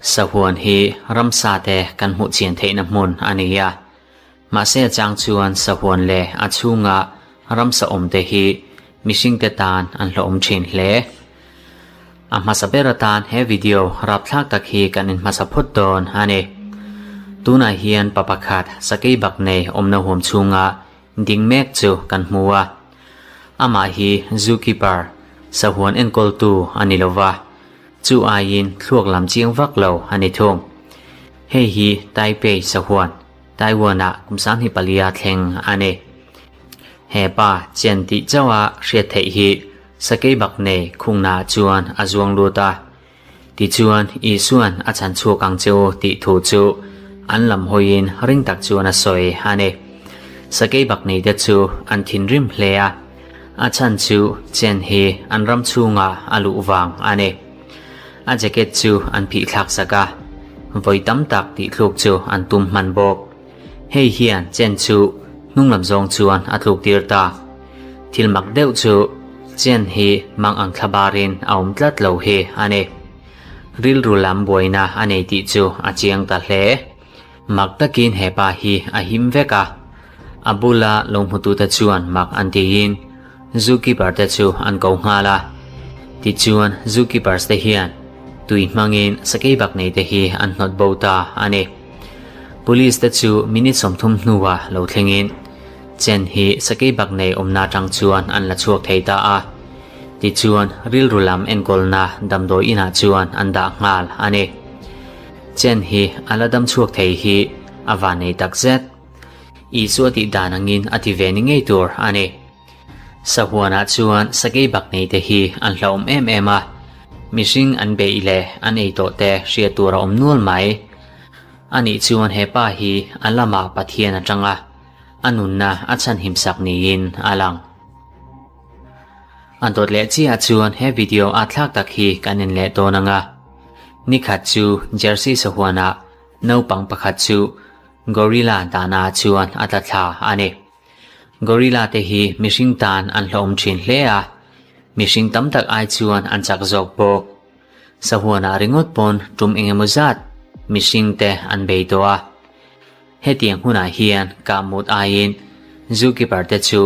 Sahuan hi ramsa te kan hmuh chian theihna hmun a ni a. Mahse a chang chuan sahuan leh a chhunga ramsa awm te hi mihringte tan an hlawhawm thin hle. A hmasa ber atan he video rapthlak tak hi kan inhmasa phawt dawn a ni. Tunah hian pa pakhat sakei bak nei awmna huam chhunga ding mek chu kan hmu a. Amah hi zookeeper, sahuan enkawltu a ni lova, chu aiin thluak lam chiang vak lo a ni thung. Hei hi Taipei sahuan, Taiwan-ah kum 24 a thleng a ni. He pa chen tih chauha hriat theih hi sakei bak nei khungnaah chuan a zuang lut a. Tichuan, Isua'n a chhan chhuak ang che u tih thu chu an lam hawiin ring tak chuan a sawi a ni. Sakei bak neite chu an thinrim hle a, a chhan chu chen hi an ram chhungah a luh vang a ni. A jacket chu an phih thlak sak a, vawi tam tak tih thluk chu an tum hman bawk. Hei hian Chen chu hnung lam zawng chuan a tluk tir ta. Thil mak deuh chu Chen hi mang ang thla barin a awm tlat lo hi a ni. Rilru lam buaina a nei tih chu a chiang ta hle. Mak takin he pa hi a him vek a. A bula lo hmutute chuan mak an tiin zookeeper te chu an ko nghal a. Tichuan zookeepers te hian tui hmangin sakeibak nei te hi an hnawt bo ta a ni. Police te chu minute 30 hnuah lo thlengin Chen hi sakeibak nei awmna atang chuan an la chhuak thei ta a. Tichuan rilru lam enkawlna damdawi inah chuan an dah nghal a ni. Chen hi a la dam chhuak thei hi a van nei tak zet. Isua tih dan angin a ti ve ni ngei tur a ni. Sahuanah chuan sakei bak nei te hi an hlauhawm em em a, mihring an beih leh an ei tawh te hriat tur a awm nual mai. Anih chuan he pa hi a lamah Pathian atang a, a nunna a chhanhim sak niin a lang. A dawt leh chiah chuan he video a thlak tak hi kan en leh dawn ang a. Nikhat chu Jersey sahuanah naupang pakhat chu gorilla dahnaah chuan a tla thla a ni. Gorilla te hi mihring tan an hlawhawm thin hle a, mihring tam tak ai chuan an chak zawk bawk. Sahuanah ringawt pawn tum engemaw zat mihring te an bei tawh a. Hetiang hunah hian kahmut aiin zookeeper te chu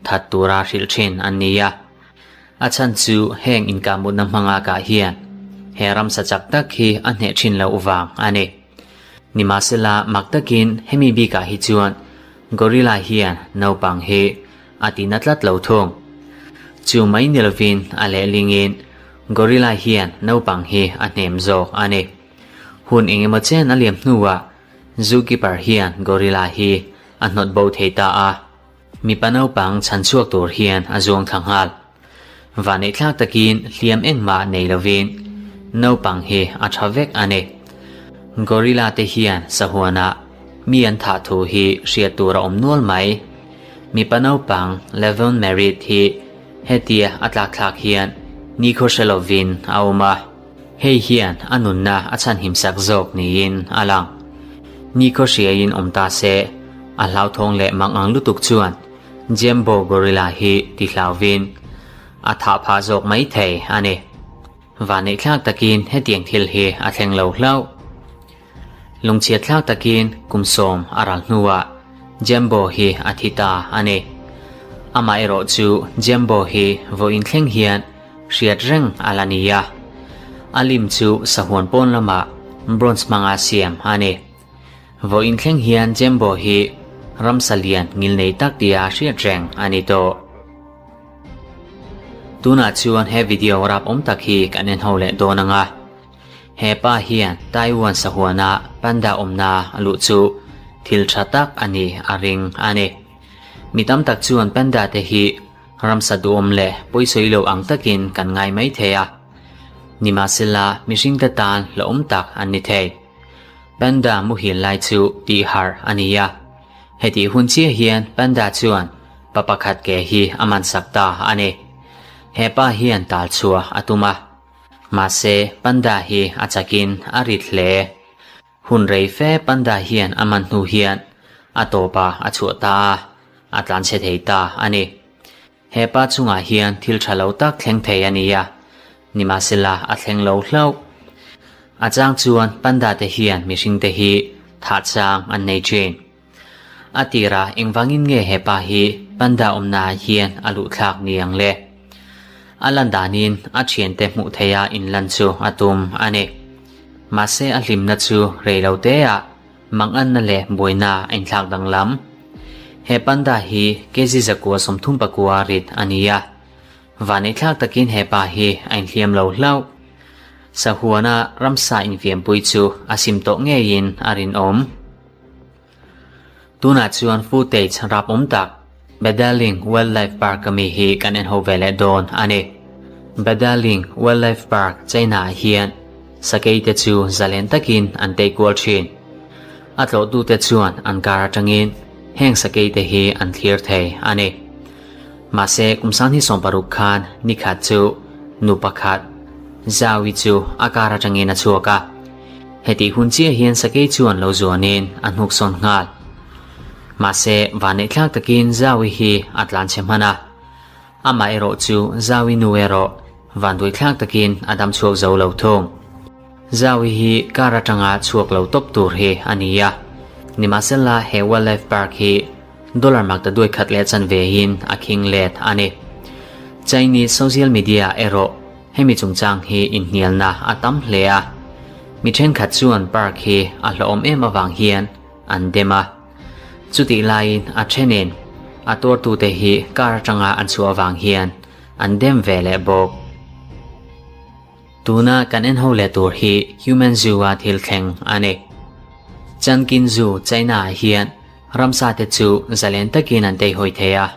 that tura hrilh thin an ni a. A chhan chu heng inkahmutna hmanga kah hian he ramsa chak tak hi a hneh thin loh vang a ni. Nimahsela mak takin hemi bikah hi chuan gorilla hian naupang hi a ti na tlat lo thung. Chu mai ni lovin a lehlingin gorilla hian naupang hi a hnem zawk a ni. Hun engemaw chen a liam hnuah zookeeper hian gorilla hi a hnawt bo thei ta a. Mipa naupang chhan chhuak tur hian a zuang thla nghal. Vaneihthlak takin hliam engmah nei lovin naupang hi a tha vek a ni. Gorilla te hian sahuanah mi an thah thu hi hriat tur a awm nual mai. Mipa naupang Levon Merritt hi hetia a tlakthlak hian nikhaw hre lovin a awm a. Hei hian a nunna a chhanhim sak zawk niin a lang. Nikhaw hriaiin awm ta se, a hlauthawng leh mang ang lutuk chuan Jembo Gorilla hi ti hlauvin a thah phah zawk mai thei a ni. Vaneihthlak takin hetiang thil hi a thleng lo hlauh. Lungchhiatthlak takin kum 10 a ral hnuah Jembo hi a thi ta a ni. Amaherawh chu Jembo hi vawiin thleng hian hriat reng a la ni a. A lim chu sahuan pawn lamah bronze hmanga siam a ni. Vawiin thleng hian Jembo hi ramsa lian ngilnei tak tia hriat reng a ni tawh. Tunah chuan he video rap awm tak hi kan en ho leh dawn ang a. He pa hian Taiwan sahuana panda awmna a luh chu thil tha tak a ni a ring a ni. Mi tam tak chuan panda te hi ramsa duhawm leh pawisawi lo ang takin kan ngai mai thei a. Nimahsela mihringte tan hlauhawm tak an ni thei. Panda muhil lai chu tih harh a ni a. Hetih hun chiah hian panda chuan pa pakhat ke hi a man sak ta a ni. He pa hian tal chhuah a tum a. Mahse, panda hi a chakin a rit hle. Hun rei fe panda hian a man hnu hian a tawpah a chhuah ta a, a tlanchhe thei ta a ni. He pa chungah hian thil tha lo tak thleng thei a ni a. Nimahsela a thleng lo hlauh. A chang chuan panda te hian mihring te hi thah chang an nei thin. A tirah engvangin nge hepa hi panda awmna ah hian a luh thlak ni ang le? A lan danin a thiante hmuh theiha inlan chu a tum a ni. Mahse a hlimna chu rei lo teah manganna leh buaina a inthlak danglam. He panda hi kg 139 rit a ni a. Vaneihthlak takin he pa hi a inhliam lo hlauh. Sahuana ramsa infiampui chu a sim tawh ngeiin a rinawm. Tunah chuan footage rap awm tak Badaling Wildlife Park a mi hi kan en ho ve leh dawn a ni. Badaling Wildlife Park China ah hian sakei te chu zalen takin an tei kual thin. A tlawhtute chuan an kar atangin heng sakei te hi an thlir thei a ni. Mahse kum sangni 16 khan nikhat chu nu pakhat Zhao-i chu a kar atangin a chhuak a. Hetih hun chiah hian sakei chuan lo zuanin a hnuk sawn nghal. Mahse, vanneihthlak takin Zhao-i hi a tlan chhe hman a. Amah erawh chu Zhao-i nu erawh vanduaithlak takin a dam chhuak zo lo thung. Zhao-i hi kar atanga chhuak lo tawp tur hi a ni a. Nimahsela he wildlife park hi dollar mak ta duai khat leh chanve in a khing let a ni. Chinese social media erawh Hemi chungchang hi inhnialna a tam hle a, mi thenkhat chuan park hi a hlawhawm em avang hian an dem a. Chutih laiin a thenin a tuartute hi car atanga an chhuah avang hian an dem ve leh bawk. Tuna kan en ho leh tur hi Human Zoo-a thil thleng a ni. Changqing Zoo, China-ah hian ramsa te chu zalen takin an teihawi thei a,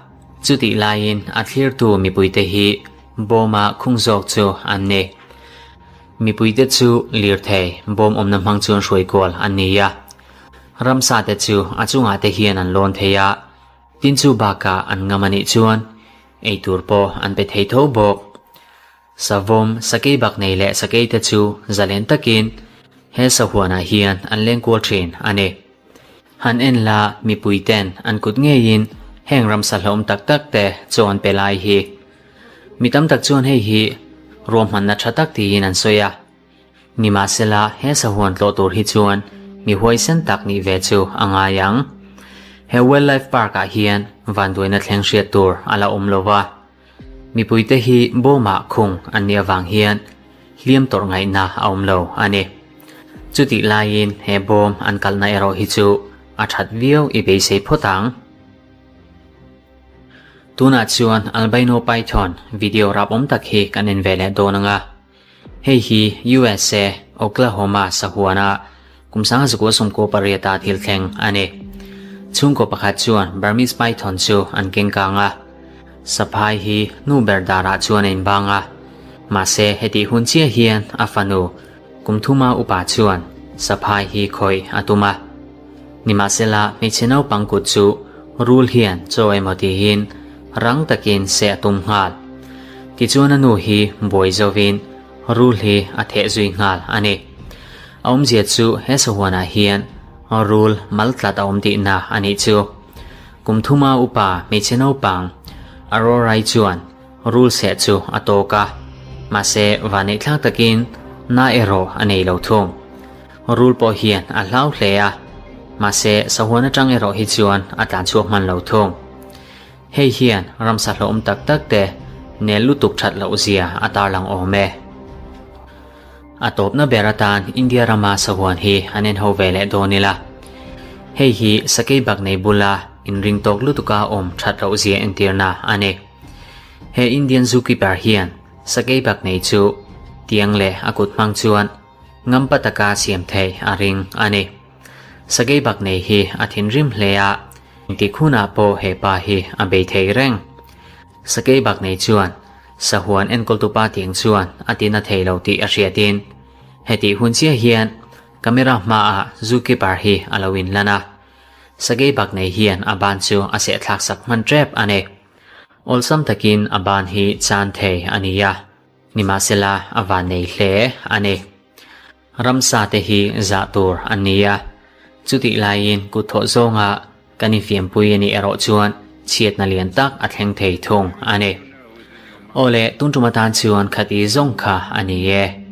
chutih laiin a thlirtu mipuite hi Bawma khung zawk chu an ni. Mipuite chu lirthei bawm awmna hmang chuan hruai kual an ni a. Ramsa te chu a chungah te hian an lawn thei a, tin chu bakah an ngam a nih chuan eitur pawh an pe thei tho bawk. Savawm, sakei bak nei leh sakei te chu zalen takin he sahuanah hian an leng kual thin a ni. Han en la mipui ten an kut ngeiin heng ramsa hlawm tak tak te chaw an pe lai hi. Mi tam tak chuan hei hi ruahmanna tha tak tiin an sawi a. Nimahsela he sahuan tlawh tur hi chuan mi huaisen tak nih ve chu a ngai ang. He wildlife park ah hian vanduaina thleng hriat tur a la awm lo va. Mipuite hi bawmah khung an nih avang hian hliam tawrh ngaihna a awm lo a ni. Chutih laiin he bawm an kalna erawh hi chu a that viau i beisei phawt ang. Tunah chuan Albino Python video rap awm tak hi kan en ve leh dawn ang a. Hei hi USA, Oklahoma sahuana kum 1998 a thil thleng a ni. Chhungkaw pakhat chuan Burmese Python chu an keng kang a. Saphai hi nu ber darah chuan a inbang a. Mahse hetih hun chiah hian a fanu kum thuma upa chuan saphai hi khawih a tum a. Nimahsela hmeichhe naupang kut chu rul hian chaw emaw tihin rang takin seh a tum nghal. Tichuan a nu hi buai zovin rul hi a theh zui nghal a ni. A awmzia chu he sahuanah hian rul mal tlat a awm tihna a nih chu. Kum thuma upa hmeichhe naupang Arorai chuan rul seh chu a tawk a, mahse vaneihthlak takin na erawh a nei lo thung. Rul pawh hian a hlau hle a, mahse sahuan atang erawh hi chuan a tlan chhuak hman lo thung. Hei hian ramsa hlawhawm tak tak te nel lutuk that loh zia a tarlang awm e. A tawpna ber atan India rama sahuan hi an en ho ve leh dawn ila. Hei hi sakei bak nei bula inring tawk lutuka awm that loh zia entirna a ni. He Indian zookeeper hian sakei bak nei chu tiang leh a kut hmang chuan Ngampa taka siam theih a ring a ni. Sakei bak nei hi a thinrim hle a, engtik hunah pawh he pa hi a bei thei reng. Sakei bak nei chuan sahuan enkawltupa tiang chuan a tina thei lo tih a hriatin hetih hun chiah hian camera hmaah zookeeper hi a lo inlan a. Sakei bak nei hian a ban chu a sehthlak sak hman tep a ni. Awlsam takin a ban hi chan thei a ni a. Nimahsela a van nei hle a ni. Ramsa te hi zah tur an ni a, chutih laiin kut thawh zawnga kan infiampui a nih erawh chuan chhiatna lian tak a thleng thei thung a ni. Aw le, tun tum atan chuan khati zawng kha a ni e.